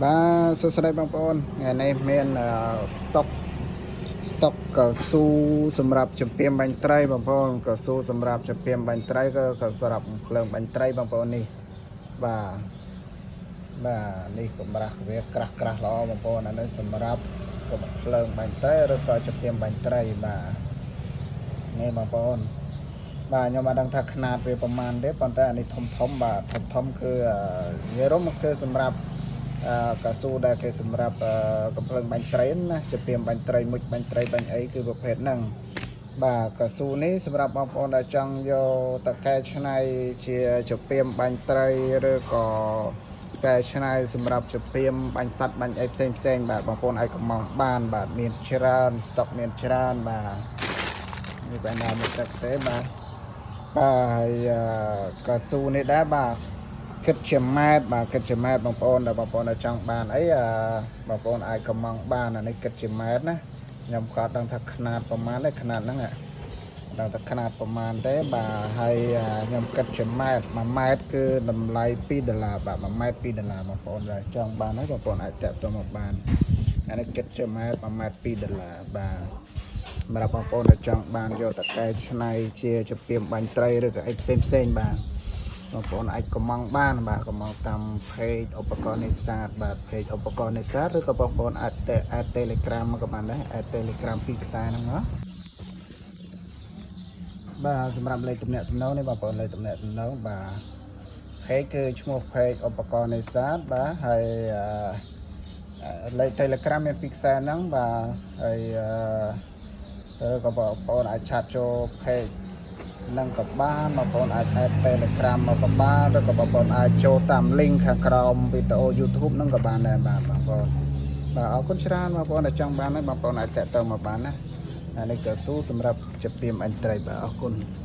បាទសួស្តីបងប្អូនថ្ងៃនេះមានស្តុកស្តុកកៅស៊ូសម្រាប់ចម្ពាមបាញ់ត្រីបងប្អូនកៅស៊ូសម្រាប់ចម្ពាមបាញ់ត្រីក៏ក៏សម្រាប់ភ្លើងបាញ់ត្រីបងប្អូននេះបាទបាទនេះកម្រាស់វាក្រាស់ក្រាស់ល្អបងប្អូនអានេះសម្រាប់កំភ្លើងបាញ់ត្រីឬក៏ចម្ពាមបាញ់ត្រីបាទនេះបងប្អូនបាទខ្ញុំអត់ដឹងថាຂະຫນាតវាប្រមាណទេប៉ុន្តែអានេះធំធំបាទធំធំគឺនិយាយរួមគឺសម្រាប់ អឺកៅស៊ូដែលគេសម្រាប់អឺកំភ្លើងបាញ់ត្រីណាជាពីមបាញ់ត្រីមុជបាញ់ត្រីបាញ់អីគឺប្រភេទហ្នឹងបាទកៅស៊ូនេះសម្រាប់បងប្អូនដែលចង់យកតកែច្នៃជាជាពីមបាញ់ត្រីឬក៏កែច្នៃសម្រាប់ជាពីមបាញ់សត្វបាញ់អីផ្សេងផ្សេងបាទបងប្អូនអាចកំងបានបាទមានច្រើនស្តុកមានច្រើនបាទនេះបែរណាមួយទឹកទេបាទបាទហើយអឺកៅស៊ូនេះដែរបាទ គិតជាម៉ែត្របាទគិតជាម៉ែត្របងប្អូនដែលបងប្អូនដែលចង់បានអីអឺបងប្អូនអាចកំងបានអានេះគិតជាម៉ែត្រណាខ្ញុំក៏អត់ដឹងថាຂະຫນាតប្រមាណទេຂະຫນាតហ្នឹងអត់ដឹងថាຂະຫນាតប្រមាណទេបាទហើយខ្ញុំគិតជាម៉ែត្រ1ម៉ែត្រគឺតម្លៃ2ដុល្លារបាទ1ម៉ែត្រ2ដុល្លារបងប្អូនដែលចង់បានហើយបងប្អូនអាចតាក់ទងមកបានអានេះគិតជាម៉ែត្រ1ម៉ែត្រ2ដុល្លារបាទសម្រាប់បងប្អូនដែលចង់បានយកតកែច្នៃជាចំពីមបាញ់ត្រីឬក៏អីផ្សេងផ្សេងៗបាទ បងប្អូនអាចកំងបានបាទកំងតាម page ឧបករណ៍នេសាទបាទ page ឧបករណ៍នេសាទឬក៏បងប្អូនអាចតែ add Telegram មកក៏បានដែរ add Telegram ពីរខ្សែហ្នឹងណាបាទសម្រាប់លេខទំនាក់ទំនងនេះបងប្អូនលេខទំនាក់ទំនងបាទ page គឺឈ្មោះ page ឧបករណ៍នេសាទបាទហើយអឺលេខ Telegram មានពីរខ្សែហ្នឹងបាទហើយអឺឬក៏បងប្អូនអាច chat ចូល page នឹងក៏បានបងប្អូនអាច add Telegram មកក៏បានឬក៏បងប្អូនអាចចូលតាម link ខាងក្រោមវីដេអូ YouTube ហ្នឹងក៏បានដែរបាទបងប្អូនបាទអរគុណច្រើនបងប្អូនដែលចង់បានហើយបងប្អូនអាចតាក់ទងមកបានណាអានេះក៏ស៊ូសម្រាប់ជាពីមអញត្រីបាទអរគុណ។